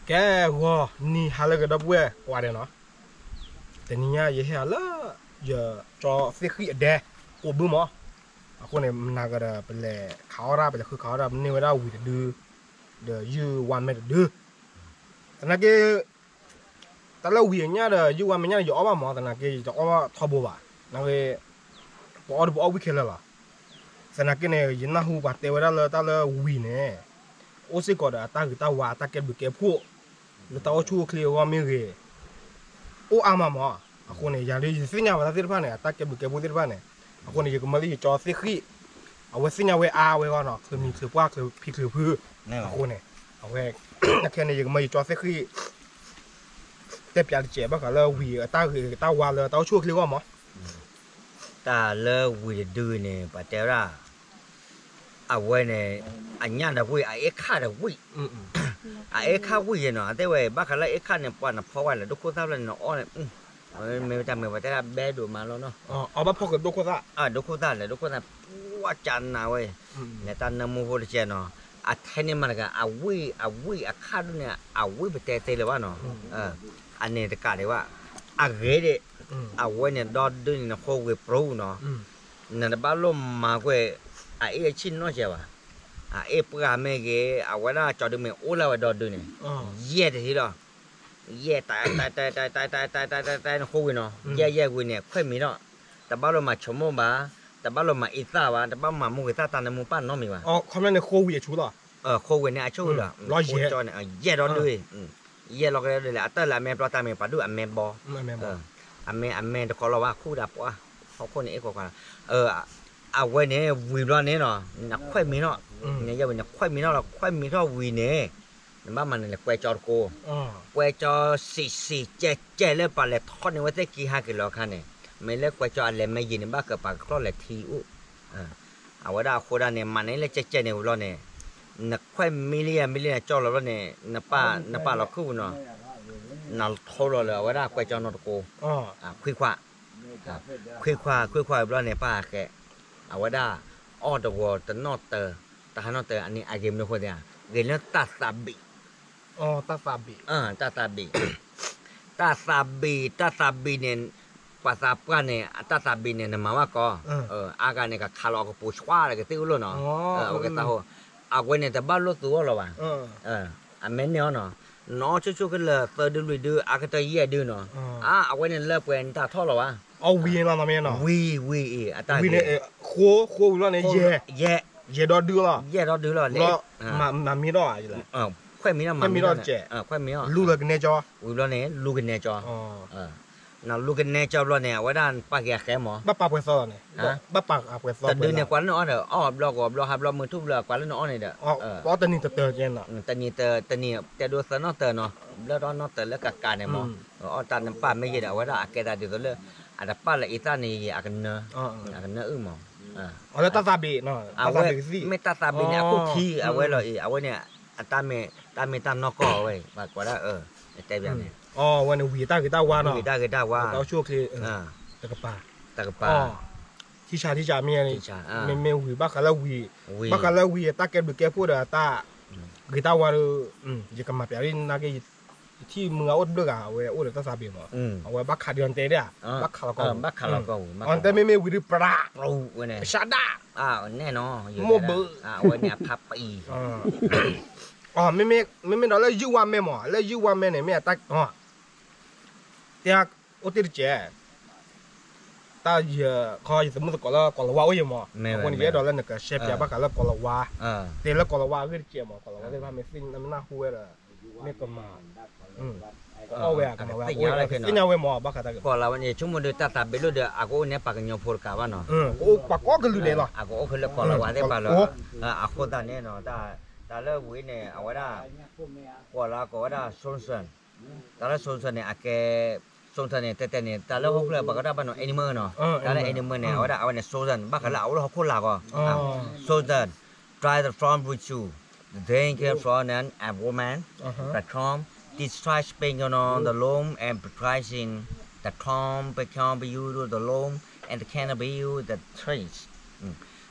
ကဲ ဂီၤနံၤဟါလၢအဂ့ၤ ဒီပုၢ်ဝဲၢ်ကိးဂၤဒဲးနီၤ, တနံၤညါယဟဲလၢ ယကၠီသ့ၣ်ဃံၣ်အဒဲ ကိးဘုမး, အဃိန့ၣ် မနၤကဒီး ပလဲၤခးအီၣ်တၢ် ပလဲၤဃုခးအီၣ်တၢ် မ့ၢ်န့ၢ်ဝဲဒၣ်ဝံၤတဒု ဒီးယုၢ်ဝါမဲတဒု, သနာ်က့ တၢ်လၢဝံၤအညၣ်ဒီး ယုၢ်ဝါမဲညၣ်န့ၣ် ယအီၣ်ဘၣ်မး, သနာ်က့ ယတအီၣ်ထီဘိဘၣ်, သနာ်က့ ပအီၣ်ဒီးပအီၣ်ဝံၣ်ခဲလၢာ်လီၤ. သနာ်က့န့ၣ် ယနၢ်ဟူပှၤတဲဝဲဒၣ်လၢတၢ်လၢဝံၤန့ၣ် အိၣ်စ့ၢ်ကီးဒီးအတၢ်ဂ့ၤတၢ်ဝါ အတၢ်ကဲဘျုးကဲဖှိၣ် လၢတၢ်အိၣ်ဆူၣ်အိၣ်ချ့အဂီၢ်မ့ၢ်ဂ့ၤ အိၣ်အါမးမး, အဃိန့ၣ် ယၤဒ်ယသ့ၣ်ညါဝဲဒၣ်သ့ၣ်တဖၣ်န့ၣ် အတၢ်ကဲဘျုးကဲဖှိၣ်သ့ၣ်တဖၣ်န့ၣ်, အဃိန့ၣ် ယကမၢလၢယကၠီသ့ၣ်ဃံၣ်, အဝဲသ့ၣ်ညါဝဲအါဝဲအဂီၢ်နီၤ, ချုးမံၤချုးပှၢ် ချုးဖံးချုးဖု, အဃိန့ၣ် အဝဲ ခဲန့ၣ် ယကမၢယကၠီသ့ၣ်ဃံၣ် တဲပျးတစဲး ဘၣ်ဃးလၢဝံၤအတၢ်ဂ့ၤတၢ်ဝါလၢတၢ်အိၣ်ဆူၣ်အိၣ်ချ့အဂီၢ်မး, တၢ်လၢဝံၤတဒုန့ၣ် ပှၤတဲဝဲဒၣ် အဝဲန့ၣ် အညၣ်ဒီးဝံၣ် အအ့ၣ်ခၣ်ဒီးဝံၣ်, အအ့ၣ်ခၣ်ဝံၣ်ယဲနီၤ, အတဲဝဲ ဘၣ်ဃးလၢအ့ၣ်ခၣ်န့ၣ် ပှၤနဖီဝဲလၢဒိခိၣ်သၣ်ဖျၢၣ်န့ၣ် နအီၣ်န့ၣ်, မ့ၢ်တၢ်မ့ၢ်ပှၤတဲဒၣ်ဘဲဒိၣ်မးလီၤနီၤ, အဘၣ်ဖီၣ်ကဒိခိၣ်သၣ်, ဒိခိၣ်သၣ်လဲၣ် ဒိခိၣ်သၣ် ပှၤကနၤဝဲ, လဲၤတၢ်နၢမူဖိတကဲနီၤ, အထဲန့ၣ်မးတဂၤ အဝံၣ် အဝံၣ်အခၣ်ဒုန့ၣ် အဝံၣ်ပတဲသ့လၢၤဘၣ်နီၤ, အန့ၣ်တကးဒံးဘၣ်, အဂ့ၤဒံး, အဝဲန့ၣ်ဒီဒုန့ၣ် နဃိဝံၤပြူနီၤ, နတဘၣ်လိၣ်မၤကွံာ် အအ့ၣ်အဆံၣ်နီၢ်ကဲဘၣ်, အအ့ၣ်ပှၢ်မ့ၢ်ဂ့ၤ အဝဲဒၣ်ကၠီဒုမ့ၢ်အိၣ်လၢဝဲဒီဒုန့ၣ်, ယဲၢ်တဟံးလီၤ, ယဲၢ်တ တ တ တ တ တ နဃိဝံၤနီၤ, ယဲၢ်ယဲၢ်ဝံၤန့ၣ် ခွဲးမံၤထီၣ်, တဘၣ်လိၣ်မၤဆိကမိၣ်ဘၣ်, တဘၣ်လိၣ်မၤအံသၣ်ဘၣ်, တဘၣ်မၤမူဂ့ၤသၣ်တၢ်နၢမူပၣ်နီတမံၤဘၣ်, ဃိဝံၤန့ၣ် အဆိဝံၤလီၤ, ယဲၢ်ဒီဒု, ယဲၢ်လီၤကလဲဒ်လဲၣ် အတၢ်လၢအမဲာ်ဘျီတၢ်မ့ၢ်ပှၤဒုၣ်အမဲာ်ဘီ, အမဲာ် အမဲာ်တကိးလီၤဘၣ် ခူၣ်ဒၣ်ပှၢ်, ဟီၣ်ခိၣ်န့ၣ်အ့ၣ်ကွၢ်ကွၢ်, အဝဲန့ၣ်ဝံၤဘျီန့ၣ်နီၤ, နခွဲးမံၤထီၣ်, နယဲၢ်ဝံၤန့ၣ် ခွဲးမံၤထီၣ်လီၤ ခွဲးမံၤထီၣ်ဝံၤန့ၣ်, နဘၣ်မၤန့ၣ်လဲၤကွဲကၠီတကိး, ကွဲကၠီစံးစံးကဲကဲလၢပှၤလဲၤထီၣ်န့ၢ်ဝဲသ့ၣ်ကံဟါက့ၤလီၤအခါန့ၣ်, မ့ၢ်လၢကွဲကၠီအလဲၤမ့ၢ်ယံၤန့ၣ် ဘၣ်ကပၤကကျီၢ်လဲၤထံအိၣ်, အဝဲဒၣ်အဃိဒၣ်န့ၣ် မၤန့ၢ်လၢကဲကဲန့ၣ်ဝံၤဘျီန့ၣ်, နခွဲးမံၤလံယဲၢ်မံၤလံန့ၣ် ကၠီလီၤဘျီန့ၣ်, နပာ်လီၤခုၣ်နီၤ, နထိလီၤလၢအဝဲဒၣ်ကွဲကၠီနီတကိး, ခွံခွါ, ခွံခွါ, ခွံခွါဝံၤဘျီန့ၣ် ပၢ်ဟးဃဲ, အဝဲဒၣ် အီၣ်တဂီၤတနီၣ်တၢၤ, တဟါနီၣ်တၢၤ အန့ၣ်အဂ့ၤမနုၤအဃိသ့ၣ်ဧါ, ဂ့ၤလၢတၢ်သးဘံၣ် တၢ်သးဘံၣ်, တၢ်သးဘံၣ်, တၢ်သးဘံၣ်န့ၣ်, ပှၤသးပှၢ်န့ၣ် အတၢ်သးဘံၣ်န့ၣ် နမၤဘၣ်ကီ, အါဂၤန့ၣ် ကခးလီၤအကပိၤဆှါဒီးကသ့ၣ်အိၣ်လၢနီၤ, အဝဲကသးဟိ, အဝဲန့ၣ် တဘၣ်လိၣ်သူအီၣ်လီၤဘၣ်, အမဲာ်န့ၢ်အီၤနီၤ, နအီၣ်ဆိဆိကလၢာ်သၢဒုလွံၢ်ဒု အါကတၢၢ်ယဲၢ်ဒုနီၤ, အါ အဝဲန့ၣ်လၢပှဲၤနတၢ်ထီၣ်လီၤဘၣ်, ဝံၤဝံၤအံၤ အတၢ်ဂ့ၤ, ဃိ ဃိဝံၤလီၤန့ၣ် ယဲၢ်, ယဲၢ်ဒီဒုလီၤ, ယဲၢ်ဒီဒုလီၤ, မၤမံၤထီၣ်, ခွဲးမံၤထီၣ်, ခွဲးမံၤထီၣ်, လူၤလၢကနဲကၠီ, ဝံၤဘျီန့ၣ် လူၤကနဲကၠီ, နလူၤကနဲကၠီဘျီန့ၣ် အဝဲဒၣ်ပာ်က့ၤအဃဲမး, ဘၣ်ပာ်ပှဲၤသီလီၤန့ၣ်, ဘၣ်ပာ်ပှဲၤသီ, တဒုန့ၣ် ကွၢ်လၢနအီၣ်ဒီး အီၣ်ဘျီဂီၤဘျီဟါဘျီမုၢ်ထူၣ်ဘျီ ကွၢ်လၢနအီၣ်န့ၣ်ဒီး, တနံၤတတၢၤကဲနီၤ, တနံၤတနံၤတဲဒိသၢနီၣ်တၢၤနီၤ, ဘျၢထီၣ်နီၣ်တၢၤလၢကကးန့ၣ်မး, အီၣ်တၢ်နပာ်မ့ၢ်ယဲၢ်ဒီး အဝဲဒၣ်အကဲသးဒ်သိးလၢ အတပာ်လၢအံသၣ်န့ၣ် အကနၢ, အကနၢအုၣ်မး, အဝဲ မ့ၢ်တၢ်သးဘံၣ်န့ၣ် အခိၣ်ထံးအဝဲလီၤအံၤ အဝဲန့ၣ် အတၢ်မ့ၢ်တၢ်နီၢ်ကီၢ်အဝဲ ပှၤကိးဒၣ်အၢ, တဲဘၣ်န့ၣ်, အဝဲန့ၣ်ဝံၤတၢ်ဂ့ၤတၢ်ဝါနီၤ, ဝံၤတၢ်ဂ့ၤတၢ်ဝါ, တၢ်အိၣ်ဆူၣ်အိၣ်ချ့, တကပၤ, တကပၤ, ထံဆးထံဆးမ့ၢ်, မ့မ့ၢ်ဝံၤဘၣ်ဃးလၢဝံၤ, ဘၣ်ဃးလၢဝံၤအတၢ်ကဲဘျုးကဲဖှိၣ်ဒီးအတၢ်ဂ့ၤတၢ်ဝါဒီး, ယကမၤပျးဒ်နာ်က့ ယထံၣ်မုၢ်ဂၤအိၣ်တဘျုးဂၤ အဝဲအိၣ်ဒီးတၢ်သးဘံၣ်မး, အဝဲဘၣ်ခးဒ်အံၤတဲဒၣ်, ဘၣ်ခးလီၤကီၢ်ပူၤ, အဝဲတဲမ့မ့ၢ်ဝံၤဒုး ပြး, ပရးဒၣ်, မိၢ်ဘုး, အဝဲန့ၣ်အဖါပံၤ, မ့မ့ၢ်ဒီးလၢယုၢ်ဝါမဲမး လၢယုၢ်ဝါမဲန့ၣ် မ့ၢ်အတၢ်, တဲ, အိၣ်တ့ၢ်တကဲး တၢ်ယ, ခီယသမုၣ်သကိးလၢကီၢ်လၤဝါအိၣ်ယဲမး, အဃိန့ၣ် ယအဲၣ်ဒိးလၢနကရှဲပၠးဘၣ်ဃးလၢကီၢ်လၤဝါ, တဲလၢကီၢ်လၤဝါအဂ့ၢ်တကဲးမး ကီၢ်လၤဝါသ့ၣ်တဖၣ်မ့ၢ်သ့ၣ်ညါမ့ၢ်နၢ်ဟူဝဲဒီး, မ့ၢ်ကမၤ, ကအီၣ်ဝဲ ကမၤဝဲ သ့ၣ်ညါဝဲမး ဘၣ်ဃးတၢ်ကီၢ်လၤဝါန့ၣ် ဆိကမိၣ်ဒီးတၢ်သးဘံၣ်လိာ်ဒီး အကအိၣ်န့ၣ်ပှၤကညီဖိတကးဘၣ်နီၤ, ပှၤကိးကလုာ်ဒဲးလီၤ, အကအိၣ်ဖဲလၢကီၢ်လၤဝါသ့ၣ်တဖၣ်လီၤ, အဃိသတးန့ၣ်နီၤ, တၢ်လၢဝံၤန့ၣ် အဝဲဒၣ်, ကီၢ်လၤဝါကိးဝဲဒၣ် Southern, တၢ်လၢ Southern န့ၣ် အကဲ, Southern န့ၣ် တဲတဲန့ၣ် တၢ်လၢဟီၣ်ခိၣ်လၢပှၤကတၢၢ်ဘၣ်နီၤ animal နီၤ, တၢ်လၢ animal န့ၣ် အဝဲဒၣ် အဝဲန့ၣ် Southern ဘၣ်ဃးလၢအအိၣ်လၢဟီၣ်ခိၣ်လာ်ကီး, Southern, try the from with you, the danger from an a woman, the calm, destroy spin on the loam and pricing, the calm become you the loam and can be you the trace,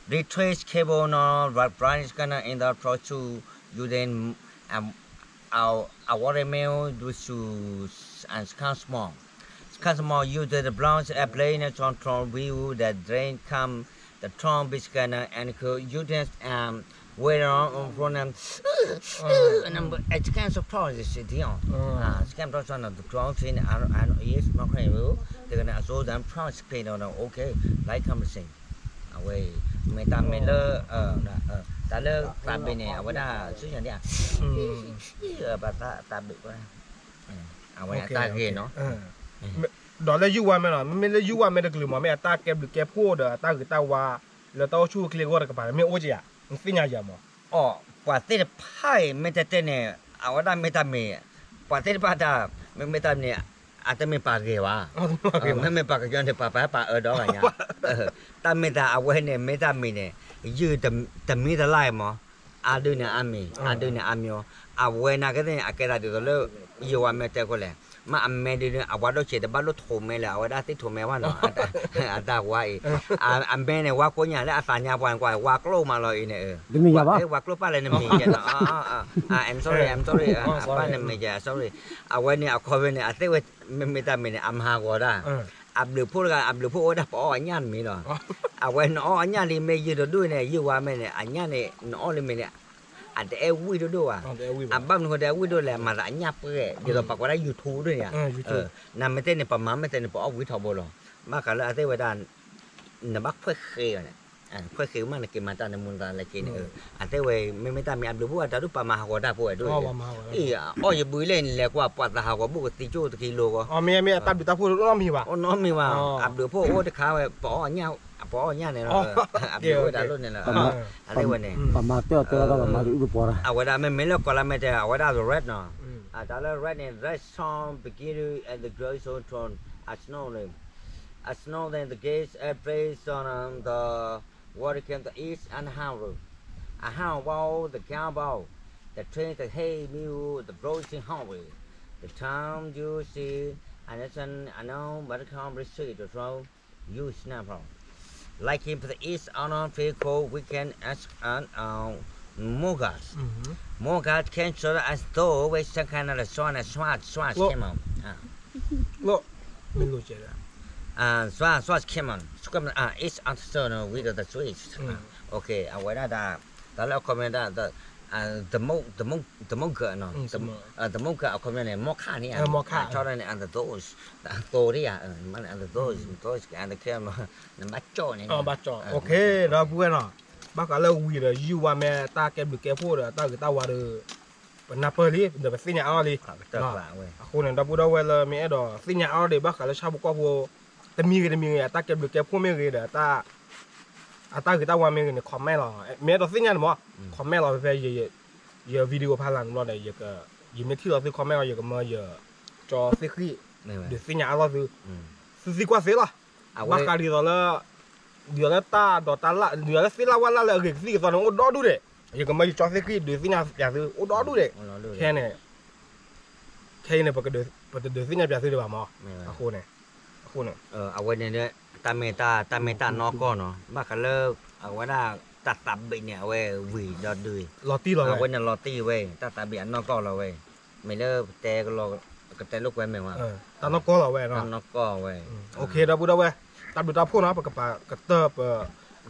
retrace cable on the right, right, gonna in the pro to you then, um, our, our watermelon do shoes and scam small. Scam small use the bronze and play in a strong, strong view that drain come the strong biscuit and could use this, um, where on from them. And, um, it's kind of surprise, it's the, uh, scam to son of the crown, and, and, and yes, my friend, they're gonna show them crown screen on, okay, like I'm saying. အဝဲ မ့ၢ်တၢ်မ့ၢ်လၢ တၢ်လၢသးဘ့ၣ်န့ၣ် အဝဲဒၣ် ဆူညါဒ် ဘၣ်သးဘ့ၣ် အဝဲအတၢ်ဂ့ၢ်နီၤ ဒီးလၢယုၢ်ဝါမဲနီၤ မ့မ့ၢ်လၢယုၢ်ဝါမဲတကလုာ်မး မ့ၢ်အတၢ်ကဲဘျုးကဲဖှိၣ်ဒီးအတၢ်ဂ့ၤတၢ်ဝါ လၢတၢ်အိၣ်ဆူၣ်အိၣ်ချ့အဂီၢ်တကပၤ မ့ၢ်အိၣ်ကယၤ နသ့ၣ်ညါယၤမး အီ ပှၤသ့ၣ်တဖၣ်အံၤ မ့ၢ်တဲတဲန့ၣ် အဝဲဒၣ်မ့ၢ်တၢ်မ့ၢ် ပှၤသ့ၣ်တဖၣ်တၢ် မ့မ့ၢ်တၢ်မ့ၢ်န့ၣ် အတမ့ၢ်ပှၤဂ့ၤဘၣ် မ့မ့ၢ်ပှၤကညီန့ၣ် ပှၤပှၤပှၤအၢဒီဂၤညါ တၢ်မ့ၢ်တၢ်အဝဲန့ၣ် မ့ၢ်တၢ်မ့ၢ်န့ၣ် ယုၢ်တမံၤတလၢ်မး အါဒုးန့ၣ်အါမံၤ အါဒုးန့ၣ်အါမံၤ အဝဲနာ်က့သ့ၣ်န့ၣ် အကဲသးဒ်သိးလၢ ယဝၤမဲတဲခိၣ်လဲၣ် မ့ၢ်အမဲဒုးန့ၣ် အဝဲဒိၣ်ဆံးတဘၣ်လိၣ်ထိးမဲလၢ အဝဲဒၣ်သ့ၣ်ထိးမဲဝဲနီၤ အတၢ်ဝါအံၤ အမဲန့ၣ် ဝါကိးညါလၢအသးညါပှၤကွၢ် ဝါကျိၣ်မးလီၤအံၤန့ၣ် ဝါကျိၣ်ပၢ်လဲၣ်နမံၤယဲနီၤ I'm sorry I'm sorry အပၢ်နမံၤယဲ sorry အဝဲန့ၣ် အ comment န့ၣ် အသ့ၣ်ဝဲ မ့မ့ၢ်တၢ်မ့ၢ်န့ၣ် အမၤဟးဂီၤတၢ် အဘျုးဖှိၣ်တဂၤ အဘျုးဖှိၣ်အိၣ်ဒၣ်ပအီၣ်အညၣ်တမံၤလီၤ အဝဲနအီၣ်အညၣ်လံမ့ၢ်ယုၢ်တဒူၣ်န့ၣ် ယုၢ်ဝါမဲန့ၣ် အညၣ်န့ၣ် နအီၣ်လံမ့ၢ်န့ၣ် အတအဲၣ်ဝံၣ်ဒိၣ်ဒိၣ်ဘၣ် အဘၣ်မနုၤဃိတအဲၣ်ဝံၣ်ဒိၣ်လဲၣ် မၤသးအညၣ်ပှဲၤ ဒ်သိးပှၤကွၢ်ဒၣ် YouTube ဒ်န့ၣ် နမ့ၢ်တဲန့ၣ် ပမၤမ့ၢ်တဲန့ၣ် ပအီၣ်ဝံၣ်ထီဘိလီၤ ဘၣ်ဃးလၢအသ့ၣ်ဝဲဒၣ် နဘၣ်ခွဲးဃ့အီၤန့ၣ် ခွဲးဃ့မးနက့ၤမၤတၢ်နမူနသးလၢက့န့ၣ် အသ့ၣ်ဝဲ မ့မ့ၢ်တၢ်မ့ၢ်အဘျုးဖှိၣ်အတၢ်ဒိၣ်ပာ်မၤဟးဂီၤတၢ်ဖိဝဲဒိၣ် အီၣ်ယဘုလၢနလဲၤကွၢ်ပှၤသးဟးဂီၤဘူးကသံကၠိၣ်တကံလိာ်ဂီၢ် အီၣ်မ့ၢ်မ့ၢ်အတၢ်ဘျုးတၢ်ဖှိၣ်တအိၣ်မံၤဘၣ် အိၣ်နီတမံၤဘၣ် အဘျုးဖှိၣ်အိၣ်တခါဝဲ ပအီၣ်ညၣ် ပအီၣ်ညၣ်န့ၣ်လီၤ အဘျုးဖှိၣ်တၢ်လိၣ်န့ၣ်လီၤ အသ့ၣ်ဝဲန့ၣ် ပမၤတၢ်တဲဝဲဒၣ်ပမၤတအုၣ်တပှီၤ အဝဲဒၣ်မ့မ့ၢ်လၢကီၢ်လၢမဲာ်တဲ အဝဲဒၣ် red နီၤ တၢ်လၢ red န့ၣ် red zone beginning at the gray zone tone as snow as snow then the gates at place on the water came the east and the harbor a how about the cowboy the train the hay mule the blowing hungry the time you see and it's an unknown but come receive the flow you snap from like him to the east on a free cold weekend as an uh, Mogas. Mogas can show as though with some kind of a swan and swat swat came on. Look, me look at that. Uh, swat swat came on. Swat uh, it's on the stone with the switch. Okay, I went out. တၢ်လၢအ comment တၢ် the မုၢ် the မုၢ် the မုၢ်ကၢနီၤ the မုၢ်ကၢအ comment န့ၣ် မီၢ်ခၣ်န့ၣ် မီၢ်ခၣ် ချီထီၣ်န့ၣ် and the those အသိဒ်ယၤ and the those those and the camera နဘၣ်ကၠီၣ်န့ၣ် ဘၣ်ကၠီၣ် okay ဒီပုၢ်ဝဲၢ်နီၤ ဘၣ်ဃးလၢဝံၤဒီး ယုၢ်ဝါမဲ တၢ်ကဲဘျုးကဲဖှိၣ်ဒီး တၢ်ဂ့ၤတၢ်ဝါဒီး ပနၢ်ပၢၢ်လံ ဒီးပသ့ၣ်ညါအါထီၣ်လံ အဃိန့ၣ် ဒီပုၢ်ဒီဝဲၢ်လၢမ့ၢ်အဲၣ်ဒိးသ့ၣ်ညါအါထီၣ်ဒီး ဘၣ်ဃးလၢဆၣ်ဖိကီၢ်ဖိ တမံၤဂ့ၤတမံၤဂ့ၤ အတၢ်ကဲဘျုးကဲဖှိၣ်မ့ၢ်ဂ့ၤဒီး အတၢ်ဂ့ၤတၢ်ဝါမ့ၢ်ဂ့ၤန့ၣ် comment လီၤ မ့ၢ်အဲၣ်ဒိးသ့ၣ်ညါန့ၣ်မး comment လီၤဖဲဖဲ ယ video ဖးလၢ်န့ၣ်ဘျီဒီး ယမ့ၢ်ထံၣ်လီၤသု comment အီၤ ယကမၢယကၠီသ့ၣ်ဃံၣ် ဒုးသ့ၣ်ညါအါထီၣ်သု သုသံကွၢ်သ့လီၤ ဘၣ်ဃးဒ်သိးလၢ ဒ်သိးလၢတၢ်ဒိးတၢ်လၢ် ဒ်သိးလၢသ့ၣ်လၢ်ဝၣ်လၢ်လၢအဂ့ၤကသံၣ်ကသီန့ၣ် အိၣ်ဒီဒူၣ်ဒဲး ယကမၢယကၠီသ့ၣ်ဃံၣ် ဒုးသ့ၣ်ညါပၠးသု အိၣ်ဒီဒူၣ်ဒဲး ခဲန့ၣ် ခဲအံၤန့ၣ် ပတဒုးသ့ၣ်ညါပၠးသုဒံးဘၣ်မး အဃိန့ၣ် အဃိန့ၣ် အဝဲန့ၣ် တၢ်မ့ၢ်တၢ် တၢ်မ့ၢ်တၢ်နီၢ်ကီၢ်နီၤ ဘၣ်ဃးလၢ အဝဲဒၣ် တၢ်သးဘ့ၣ်န့ၣ် အဝဲဝံၤဒီးဒုး လီၤတံၢ်လီၤဝဲ အဝဲန့ၣ်လီၤတံၢ်ဝဲ တၢ်သးဘ့ၣ်အနီၢ်ကီၢ်လီၤဝဲ မ့ၢ်လၢပတဲကလီ ကတဲလိာ်ကွဲမ့ၢ်ဝဲ တၢ်နီၢ်ကီၢ်လီၤဝဲ တၢ်နီၢ်ကီၢ်ဝဲ okay ဒီပုၢ်ဒီဝဲၢ် တၢ်ဘျုးတၢ်ဖှိၣ်နီၤ ပကပာ်ကတၢၢ်ပ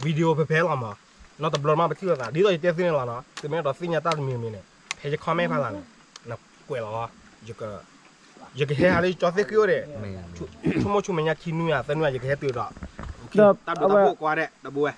video ဖဲဖဲလီၤမး နီတဘျီမးပထံၣ်လိာ်သး ဒ်သိးယတဲသုန့ၣ်လီၤနီၤ သုမ့ၢ်အဲၣ်ဒိးသ့ၣ်ညါတၢ်တမံၤမံၤန့ၣ် ဖဲယ comment ဖးလၢ်န့ၣ် နကွဲးလီၤ ယကဟဲဟးလၢယကၠီသ့ၣ်ဃံၣ်အိၣ်ဒဲး ဆိကမိၣ်ဆူမဲာ်ညါခံနွံဧါ သၢနွံဧါ ယကဟဲတုၤဒီး တၢ်ဘျုးတၢ်ဖှိၣ်ကိးဂၤဒဲး ဒီပုၢ်ဝဲၢ်